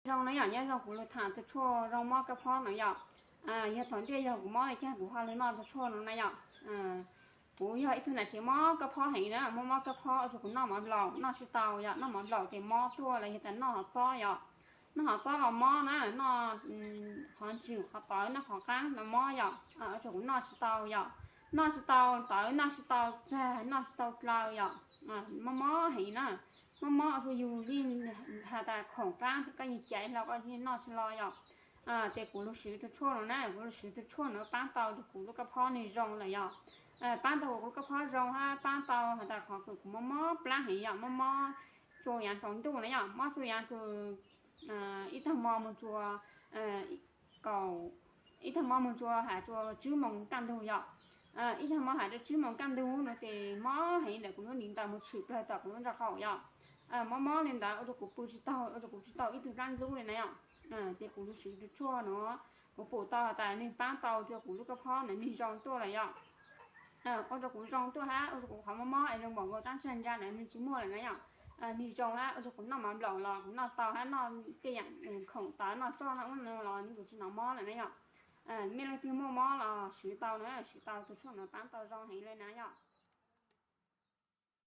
Zoo na yom, nyob zoo kuv lug tham tus tshuaj zoo mob kab phob no yom. Yog thaum ntej yog kuv mob le caag kuv ho lug noj tus tshuaj no na yom. Kuv yog ib tug nam tsev mob kab phob heev na, mob mob kab phob ua rua kuv noj mov nplaum noj tsis tau yom, noj mov nplaum ces mob tuaj los yog tas noj hov txob yom. Noj hov txob los mob na, noj qhov ntswm qhov tawv noj qhov qaab los mob yom, ua rua kuv noj tsis tau yom. Noj tsis tau tawv, noj tsis tau txag, noj tsis tau dlaws yom. Mob mob heev na, mob mob ua rua yug li has tas khoom qaab koj yug caiv hlo koj noj tsis los yom. Ces kuv lug swv tus tshuaj no na, kuv lug swv tus tshuaj no paab tau rua kuv lub kab phob nwg zoo lawm yom. Paab tau kuv lub kab phob zoo hab paab tau has tas qhov kws kuv mob mob plab heev yom, mob mob tsua yaav tsaus ntuj na yom, mob tsua yaav kws ib tag mo moog tsua kaum, ib tag mo moog tsua has tsua tswb moos kaj ntug yom. Ib tag mo has tsua tswb moos kaj ntug no ces mob heev ntawm kuv lub ntiv ntawd moog tshwm plawg tom kuv lub nraub qaum yom. Mob mob li ntawd ua rua kuv pw tsis taug, ua rua kuv tsis tau ib tug dlaab ntub li na yom. Ces kuv lug swv tus tshuaj no, kuv pum tau has tas nwg paab tau rua kuv lub kab phob na nwg zoo tuaj lawm yom. Ua rua kuv zoo tuaj hab ua rua kuv qhov mob mob es zoo npaum nkaus rab ntsag ntsa na nwg tsis muaj lawm na yom. Nwg zoo hab ua rua kuv noj mov nplaum los kuv noj tau hab noj tej yaam khoom tawv noj tsoj noj ub no los nwg kuj tsis hnov mob lawm na yom. Mej leej twg muaj mob los swv tau na, swv tau tus tshuaj no paab tau zoo heev le na yom.